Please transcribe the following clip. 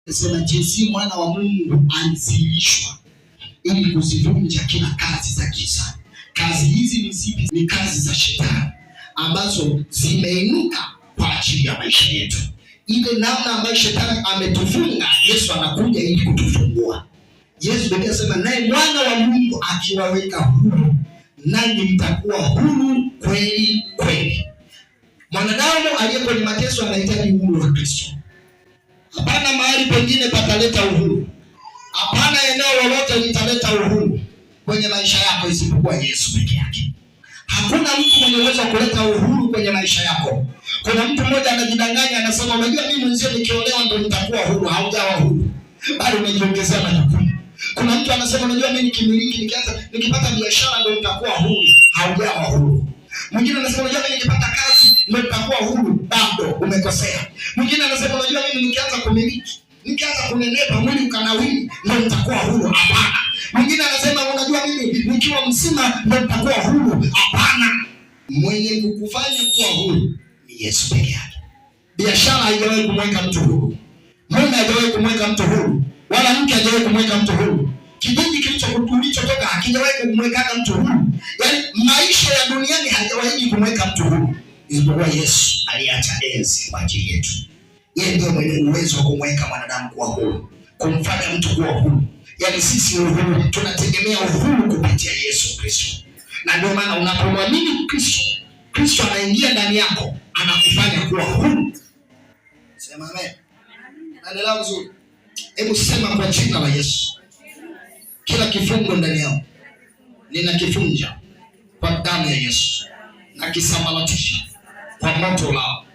Sema jinsi mwana wa Mungu alizilishwa ili kuzivunja kila kazi za giza. Kazi hizi ni zipi? Ni kazi za shetani ambazo zimeinuka kwa ajili ya maisha yetu. Ile namna ambayo shetani ametufunga, Yesu anakuja ili kutufungua. Yesu Biblia inasema naye mwana wa Mungu akiwaweka huru, nanyi mtakuwa huru kweli kweli. Mwanadamu aliye kwenye mateso anahitaji uhuru wa Kristo. Hapana mahali pengine pataleta uhuru, hapana eneo lolote litaleta uhuru kwenye maisha yako isipokuwa Yesu peke yake. Hakuna mtu mwenye uwezo wa kuleta uhuru kwenye maisha yako. Kuna mtu mmoja anajidanganya, anasema unajua, mimi mwenzio nikiolewa ndo nitakuwa huru. Haujawa huru, bado umejiongezea majukumu. Kuna mtu anasema unajua, mimi nikimiliki, nikianza, nikipata biashara ndo nitakuwa huru. Haujawa huru. Mwingine anasema unajua, mimi nikipata kazi ndo nitakuwa huru. Bado umekosea. Mwingine anasema unajua, mimi nikianza kumiliki, nikianza kunenepa, mwili ukanawiri, ndo nitakuwa huru. Hapana. Mwingine anasema unajua, mimi nikiwa mzima ndo nitakuwa huru. Hapana. Mwenye kukufanya kuwa huru ni Yesu peke yake. Biashara haijawahi kumweka mtu huru, mume hajawahi kumweka mtu huru, wala mke hajawahi kumweka mtu huru. Kijiji kilicho ulichotoka hakijawahi kumweka mtu huru. Yaani maisha ya duniani hajawahi kumweka mtu huru, isipokuwa Yesu aliacha enzi kwa ajili yetu. Yeye ndiye mwenye uwezo wa kumweka mwanadamu kuwa huru, kumfanya mtu kuwa huru. Yaani sisi uhuru tunategemea uhuru kupitia Yesu Kristo, na ndio maana unapomwamini Kristo, Kristo anaingia ndani yako, anakufanya kuwa huru. Sema amen. Naendelea vizuri? Hebu sema kwa jina la Yesu, kila kifungo ndani yao ninakifunja kwa damu ya Yesu, nakisambaratisha kwa moto lao.